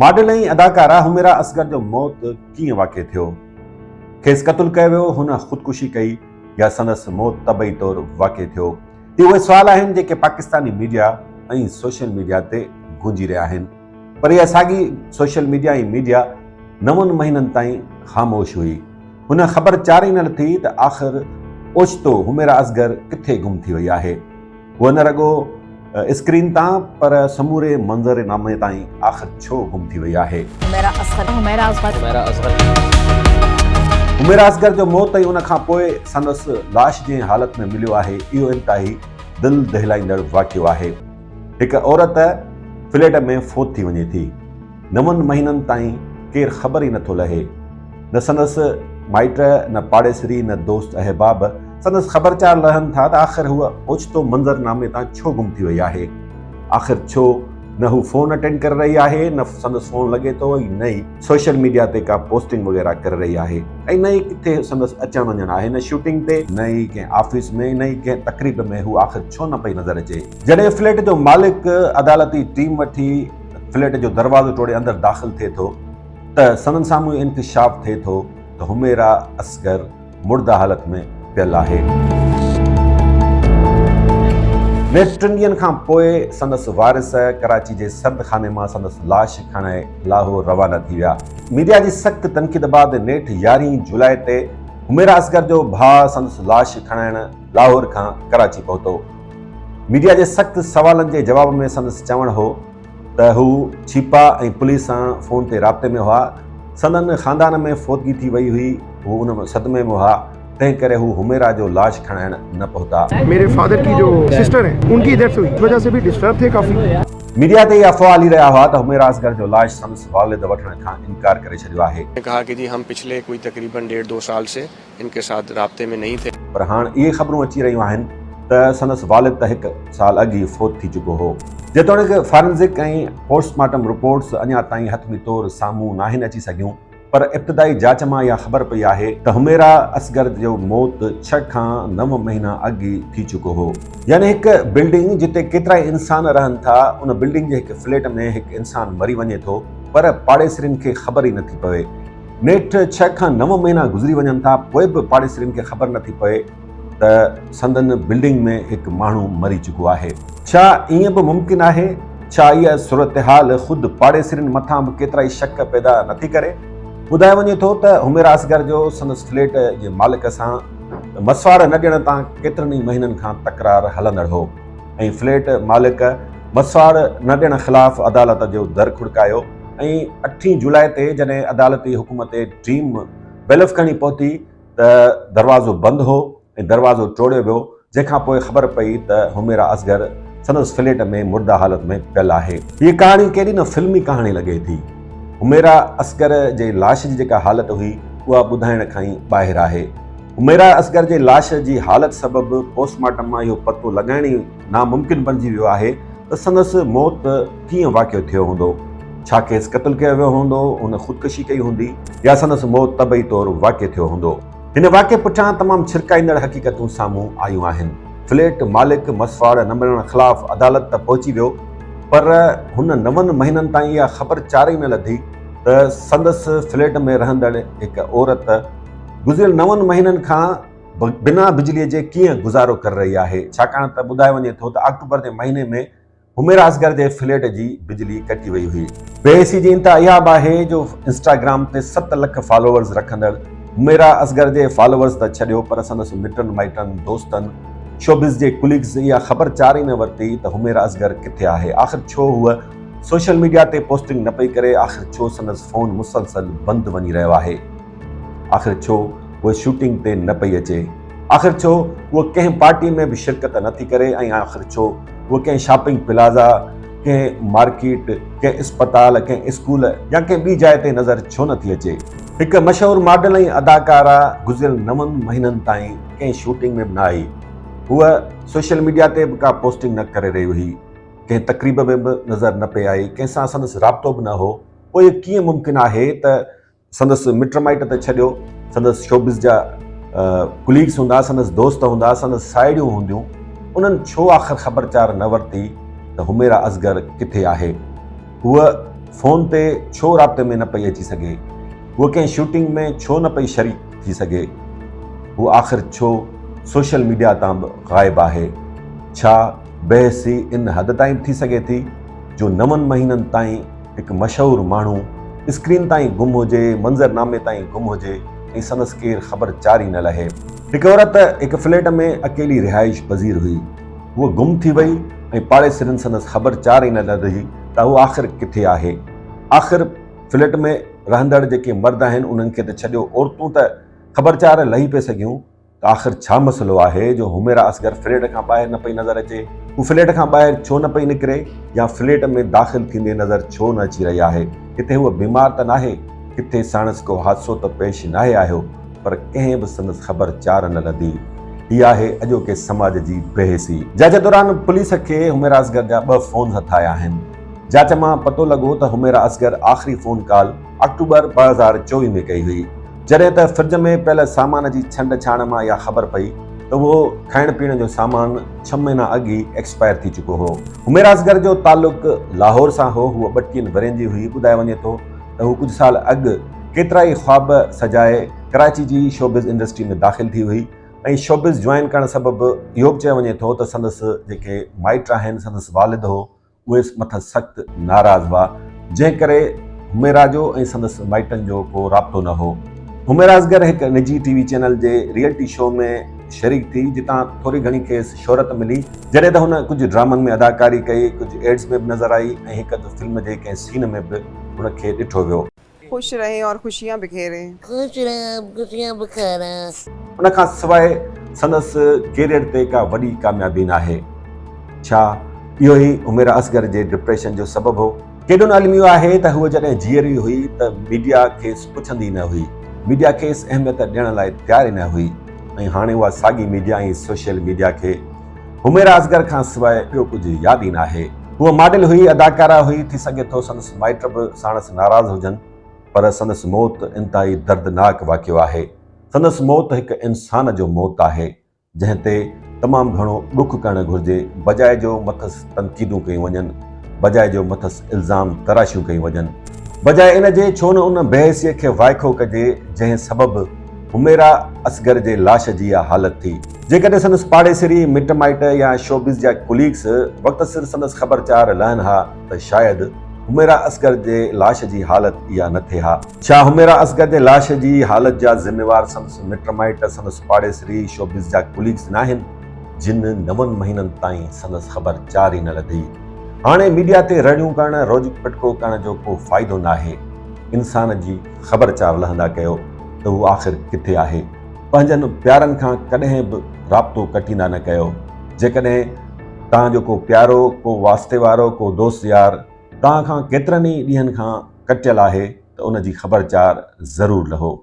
Model ۽ اداڪارا حميرا اصغر جو موت ڪيئن واقع ٿيو؟ کيس قتل ڪيو ويو، هن خودڪشي ڪئي يا سندس موت طبعي طور واقع ٿيو؟ هي اهي سوال آهن جيڪي پاڪستاني ميڊيا ۽ سوشل ميڊيا تي گونجي رهيا آهن. پر اها ساڳي سوشل ميڊيا ۽ ميڊيا نون مهينن تائين خاموش هئي. هن خبر چار ئي نه لٿي ته آخر اوچتو حميرا اصغر ڪٿي گم ٿي وئي آهي. هوء نه رڳو اسڪرين تان پر سموري منظر نامي تان ئي آخر ڇو گم ٿي وئي آهي؟ حميرا اصغر حميرا اصغر حميرا اصغر حميرا اصغر جو موت ۽ ان کان پوء سندس لاش جنهن حالت ۾ مليو آهي اهو انتهائي دل دهلائيندڙ واقعو آهي. هڪ عورت فليٽ ۾ فوت ٿي وڃي ٿي. نون مهينن تائين ڪير خبر ئي نٿو لهي. نه سندس مائٽ، نه پاڙيسري، نه دوست احباب سندس خبرچار لهن ٿا ته آخر هوء اوچتو منظر نامي تان ڇو گم ٿي وئي آهي؟ آخر ڇو نه هو فون اٽينڊ ڪري رهي آهي، نه سندس فون لڳي ٿو ۽ نه ئي سوشل ميڊيا تي ڪا پوسٽنگ وغيره ڪري رهي آهي ۽ نه ئي ڪٿي سندس اچڻ وڃڻ آهي، نه شوٽنگ تي، نه ئي ڪنهن آفيس ۾، نه ئي ڪنهن تقريب ۾ هوء آخر ڇو نه پئي نظر اچي؟ جڏهن فليٽ جو مالڪ عدالتي ٽيم وٺي فليٽ جو دروازو ٽوڙي اندر داخل ٿئي ٿو ته سندن سامهون انڪشاف ٿئي ٿو ته حميرا اصغر مرده حالت ۾ پيل آهي. نيٺ ٽن ڏينهن کان پوء سندس وارث ڪراچي جي سرد خاني مان سندس لاش کڻائي لاهور روانا ٿي ويا. ميڊيا جي سخت تنقيد بعد نيٺ يارهين جولاء تي حميرا اصغر جو ڀاء سندس لاش کڻائڻ لاهور کان ڪراچي پهتو. ميڊيا جي سخت سوالن جي جواب ۾ سندس چوڻ هو ته هو ڇيپا ۽ پوليس سان فون تي رابطي ۾ هئا، سندن خاندان ۾ فوتگي ٿي وئي هئي، هو ان صدمي ۾ هئا، تنهن ڪري هو حميرا جو لاش کڻائڻ نه پهتا. ميري فادر ڪي جو سسٽر هين ان ڪي ڊيٿ هئي اس وجه سي ڀي ڊسٽرب ٿي ڪافي. ميڊيا تي اهي افواهه هلي رهيا هئا ته حميرا اصغر جو لاش سندس والد وٺڻ کان انڪار ڪري ڇڏيو آهي. ڪها ڪي جي هم پڇلي ڪوئي تقريبن ڊيڙ دو سال سي ان ڪي ساٿ رابطي ۾ نهين ٿي. پر هاڻ اهي خبرون اچي رهيون آهن ته سندس والد ته هڪ سال اڳ ئي فوت ٿي چڪو هو. جيتوڻيڪ فارنزڪ ۽ پوسٽ مارٽم رپورٽس اڃا تائين حتمي طور سامهون ناهن اچي سگهيون پر ابتدائي جاچ مان اها خبر پئي آهي ته حميرا اصغر جو موت ڇهه کان نو مهينا اڳ ئي ٿي چڪو هو. يعني هڪ بلڊنگ جتي ڪيترائي انسان رهن ٿا ان بلڊنگ جي هڪ فليٽ ۾ هڪ انسان مري وڃي ٿو پر پاڙيسرين کي خبر ئي نٿي پوي. نيٺ ڇهه کان نو مهينا گذري وڃن ٿا پوء به پاڙيسرين کي خبر نٿي پوي ته سندن بلڊنگ ۾ هڪ ماڻهو مري چڪو آهي. ڇا ائين به ممڪن آهي؟ ڇا اها صورتحال خود پاڙيسرين مٿان به ڪيترائي شڪ پيدا نٿي ڪري؟ ٻڌايو وڃي ٿو ته حميرا اصغر جو سندس فليٽ جي مالڪ سان مسواڙ نه ڏيڻ تان ڪيترن ئي مهينن کان تڪرار هلندڙ هو ۽ فليٽ مالڪ مسواڙ نه ڏيڻ خلاف عدالت جو در کڙڪايو ۽ اٺين جولاء تي جڏهن عدالتي حڪم تي ٽيم بيلف کڻي پهتي ته دروازو بند هو ۽ دروازو ٽوڙيو ويو جنهن کان پوء خبر پئي ته حميرا اصغر سندس فليٽ ۾ مرده حالت ۾ پيل آهي. هيء ڪهاڻي ڪيڏي نه فلمي ڪهاڻي لڳي ٿي. حميرا اصغر جي لاش جي جيڪا حالت هئي اها ٻڌائڻ کان ئي ٻاهر آهي. حميرا اصغر جي لاش جي حالت سبب پوسٽ مارٽم مان اهو پتو لڳائڻ ئي ناممڪن بڻجي ويو آهي ته سندس موت ڪيئن واقع ٿيو هوندو؟ ڇا کيس قتل ڪيو ويو هوندو، هن خودڪشي ڪئي هوندي يا سندس موت طبعي طور واقع ٿيو هوندو؟ هن واقعي پٺيان تمام ڇرڪائيندڙ حقيقتون سامهون آيون آهن. فليٽ مالڪ مسواڙ نه ملڻ خلاف عدالت ته پهچي ويو پر هن نون مهينن تائين اها خبر چار ئي نه لڌي ته سندس فليٽ ۾ رهندڙ هڪ عورت گذريل نون مهينن کان بنا بجلي جي ڪيئن گذارو ڪري رهي آهي، ڇاڪاڻ ته ٻڌايو وڃي ٿو ته آڪٽوبر جي مهيني ۾ حميرا اصغر جي فليٽ جي بجلي ڪٽي وئي هئي. بي حسي جي انتها اها به آهي جو انسٽاگرام تي ست لک فالوورز رکندڙ حميرا اصغر جي فالوورز ته ڇڏيو پر سندس مٽن مائٽن، دوستن، شوبز جي ڪليگز اها خبر چار ئي نه ورتي ته حميرا اصغر ڪٿي آهي، آخر ڇو هوء سوشل ميڊيا تي پوسٽنگ نه پئي ڪري، آخر ڇو سندس فون مسلسل بند وڃي رهيو آهي. آخر ڇو هوء شوٽنگ تي نه پئي اچي؟ آخر ڇو هوء ڪنهن پارٽي ۾ به شرڪت نه ٿي ڪري ۽ آخر ڇو هوء ڪنهن شاپنگ پلازا، ڪنهن مارڪيٽ، ڪنهن اسپتال، ڪنهن اسڪول يا ڪنهن ٻي جاء تي نظر ڇو نه ٿي اچي؟ هڪ مشهور ماڊل ۽ اداڪاره گذريل نون مهينن تائين ڪنهن شوٽنگ ۾ به نه آئي. هوء سوشل ميڊيا تي به ڪا پوسٽنگ نه ڪري رهي هئي. ڪنهن تقريب ۾ به نظر نه پئي آئي. ڪنهن سان سندس رابطو به نه هو. پوء اهو ڪيئن ممڪن آهي ته سندس مٽ مائٽ ته ڇڏيو، سندس شوبز جا ڪليگس هوندا، سندس دوست هوندا، سندس ساهيڙيون هونديون، انهن ڇو آخر خبر چار نه ورتي ته حميرا اصغر ڪٿي آهي؟ هوء فون تي ڇو رابطي ۾ نه پئي اچي سگهي؟ هوء ڪنهن شوٽنگ ۾ ڇو نه پئي شريڪ ٿي سگهي؟ هوء آخر ڇو سوشل ميڊيا تان به غائب آهي؟ ڇا بيحسي ان حد تائين به ٿي سگهي ٿي جو نون مهينن تائين هڪ مشهور ماڻهو اسڪرين تان ئي گم هجي، منظر نامي تان ئي گم هجي ۽ سندس ڪير خبر چار ئي نه لهي. هڪ عورت هڪ فليٽ ۾ اڪيلي رهائش پذير هئي. هوء گم ٿي وئي ۽ پاڙيسرين سندس خبر چار ئي نه لڌي ته هوء آخر ڪٿي آهي. آخر فليٽ ۾ رهندڙ جيڪي مرد آهن انهن کي ته ڇڏيو عورتون ته خبر چار لهي پئي سگهيون ته آخر ڇا مسئلو آهي جو حميرا اصغر فليٽ کان ٻاهر نه پئي نظر اچي؟ هو فليٽ کان ٻاهر ڇو نه پئي نڪري يا فليٽ ۾ داخل ٿيندي نظر ڇو نه اچي رهي آهي؟ ڪٿي هوء بيمار ته ناهي؟ ڪٿي ساڻس ڪو حادثو ته پيش ناهي آيو؟ پر ڪنهن به سندس خبر چار نه لڌي. هي آهي اڄوڪي سماج جي بيحسي. جاچ دوران پوليس کي حميرا اصغر جا ٻه فونز هٿ آيا آهن. جاچ مان پتو لڳو ته حميرا اصغر آخري فون ڪال آڪٽوبر 2024 ۾ ڪئي هئي. جڏهن ته فرج ۾ پيل سامان جي ڇنڊ ڇاڻ مان اها خبر پئي ته اهو کائڻ پيئڻ جو سامان ڇهه مهينا اڳ ئي ايڪسپائر ٿي چڪو هو. حميرا اصغر جو تعلق لاهور سان هو، هوء ٻٽيهن ورهين جي هئي، ٻڌايو وڃي ٿو ته هوء ڪجهه سال اڳ ڪيترائي خواب سجائي ڪراچي جي شوبز انڊسٽري ۾ داخل ٿي هئي ۽ شوبز جوائن ڪرڻ سبب اهو به چيو وڃي ٿو ته سندس جيڪي مائٽ آهن، سندس والد هو، اهي مٿس سخت ناراض هئا، جنهن ڪري حميرا جو ۽ سندس مائٽن جو ڪو رابطو نه هو. حميرا اصغر هڪ نجي ٽي وي چينل جي ريئلٽي شو ۾ شريڪ ٿي، جتان ٿوري گهڻي کيس شهرت ملي، جڏهن ته هن ڪجهه ڊرامن ۾ اداڪاري ڪئي، ڪجهه ايڊز ۾ به نظر آئي ۽ هڪ اڌ فلم جي ڪنهن سين ۾ به هن کي ڏٺو ويو. خوش رهين اور خوشيان بکيرين. خوش رهان خوشيان بکاران. ان کان سواء سندس ڪيريئر تي ڪا وڏي ڪاميابي ناهي. ڇا اهو ئي حميرا اصغر جي ڊپريشن جو سبب هو؟ ڪيڏو نه الميو آهي ته هوء جڏهن جيئري هئي ته ميڊيا کيس پڇندي نه هئي، ميڊيا کيس اهميت ڏيڻ لاء تيار ئي نه هئي ۽ هاڻي اها ساڳي ميڊيا ۽ سوشل ميڊيا کي حميرا اصغر کان سواء ٻيو ڪجهه ياد ئي ناهي. هوء ماڊل هئي، اداڪاره هئي، ٿي سگهي ٿو سندس مائٽ به ساڻس ناراض هجن، پر سندس موت انتهائي دردناڪ واقعو آهي. سندس موت هڪ انسان جو موت آهي، جنهن تي تمام گهڻو ڏک ڪرڻ گهرجي، بجاء جو مٿس تنقيدون ڪيون وڃن، بجاء جو مٿس الزام تراشيون ڪيون وڃن. بجاء ان جي ڇو نه ان بيحسيء کي وائکو ڪجي، جنهن سبب حميرا اصغر جي لاش جي اها حالت ٿي. جيڪڏهن سندس پاڙيسري، مٽ مائٽ يا شوبز جا ڪليگس وقت سر سندس خبر چار لهن ها ته شايد حميرا اصغر جي لاش جي حالت اها نه ٿئي ها. ڇا حميرا اصغر جي لاش جي حالت جا ذميوار سندس مٽ مائٽ، سندس پاڙيسري، شوبز جا ڪليگس ناهن، جن نون مهينن تائين سندس خبر چار ئي نه لڌي؟ هاڻي ميڊيا تي رڙيون ڪرڻ، روڄ پٽڪو ڪرڻ جو ڪو فائدو ناهي. انسان جي خبر چار لهندا ڪيو ته هو آخر ڪٿي آهي؟ پنهنجن پيارن کان ڪڏهن به رابطو ڪٽيندا نه ڪيو. جيڪڏهن توهان جو ڪو پيارو، ڪو واسطي وارو، ڪو دوست يار توهان کان ڪيترن ئي ڏينهن کان ڪٽيل آهي ته ان جي خبر چار ضرور لهو.